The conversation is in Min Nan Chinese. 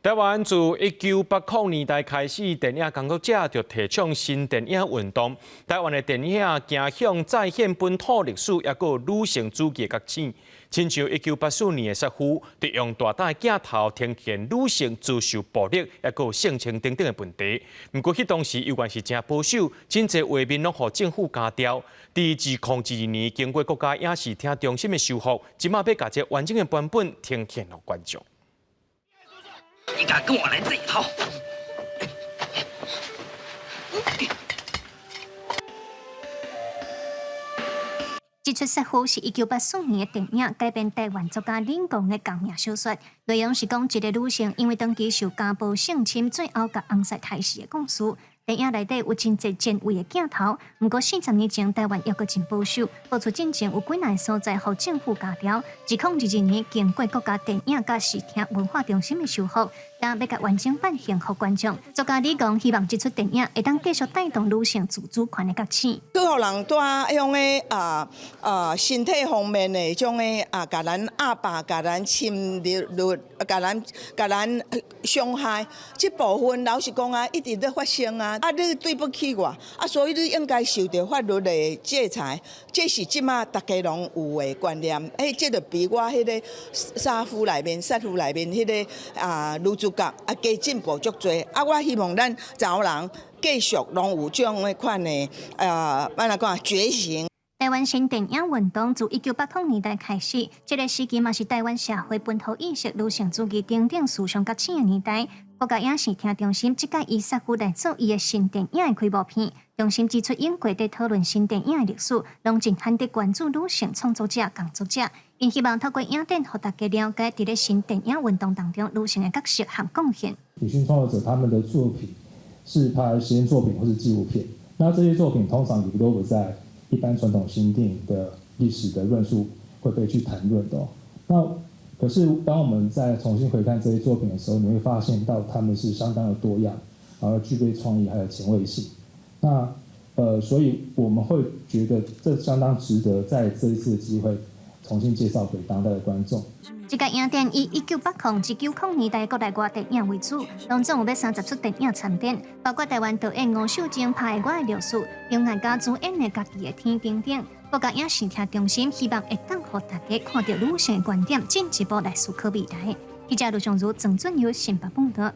台灣自1980年代開始，電影工作者就提倡新電影運動。台灣的電影走向再現本土歷史，抑閣有女性主義的覺醒。親像1984年的殺夫，就用大膽的鏡頭呈現女性遭受暴力，抑閣有性侵等等的問題。毋過彼當時猶原是誠保守，真濟畫面攏予政府鉸掉。佇2022年，經過國家影視聽中心的修復，這馬欲共這完整的版本呈現予觀眾。你敢跟我來這一套？這齣殺夫是1984年的電影，改編台灣作家冷宮的同名小說。內容是講一个女性因為長期受家暴性侵，最後共翁婿刣死的故事。電影內底有真濟前衛的鏡頭，毋過40年前台灣猶閣真保守，播出進前有幾若个所在予政府鉸掉。2022年經過國家電影佮視聽文化中心的修復，今欲共完整版獻予觀眾。作家李剛希望這齣電影會當繼續帶動女性自主權的覺醒。閣予人帶彼種的啊啊身體方面的種的啊，共咱壓霸、共咱侵略、共咱共咱傷害，這部分老實講啊，一直咧發生啊。啊，你對不起我，啊，所以你應該受著法律的制裁。這是這馬逐家攏有的觀念。欸，這就比我彼个殺夫內面、殺夫內面彼个啊女主角啊加進步足濟。啊，我希望咱查某人繼續攏有這種款的啊，按怎講覺醒。台灣新電影運動自1980年代開始，這个時期嘛是台灣社會本土意識、女性主義等等思想覺醒的年代。國家影視聽中心這擺以殺夫來做伊的新電影的開幕片。中心指出，影過佇討論新電影的歷史，攏真罕得關注女性創作者、工作者。𪜶希望透過影展，予大家了解佇咧新電影運動當中女性的角色和貢獻。女性創作者他們的作品是拍實驗作品或是紀錄片，那這些作品通常也都不在一般傳統新電影的歷史的論述會被去談論的。那可是當我們再重新回看這些作品的時候，你會發現到他們是相當的多樣，然後具備創意還有前衛性。那所以我們會覺得這相當值得在這一次的機會重新介紹給當代的觀眾。這個影展以1980至90年代國內外電影為主，當中有欲30齣電影參展，包括台灣導演吳秀晶拍的《我的歷史》，張艾嘉主演的《家己的天》等等。國家影視聽中心希望會當予大家看著女性的觀點，進一步來思考未來。記者盧尚如、鄭俊友新北報導。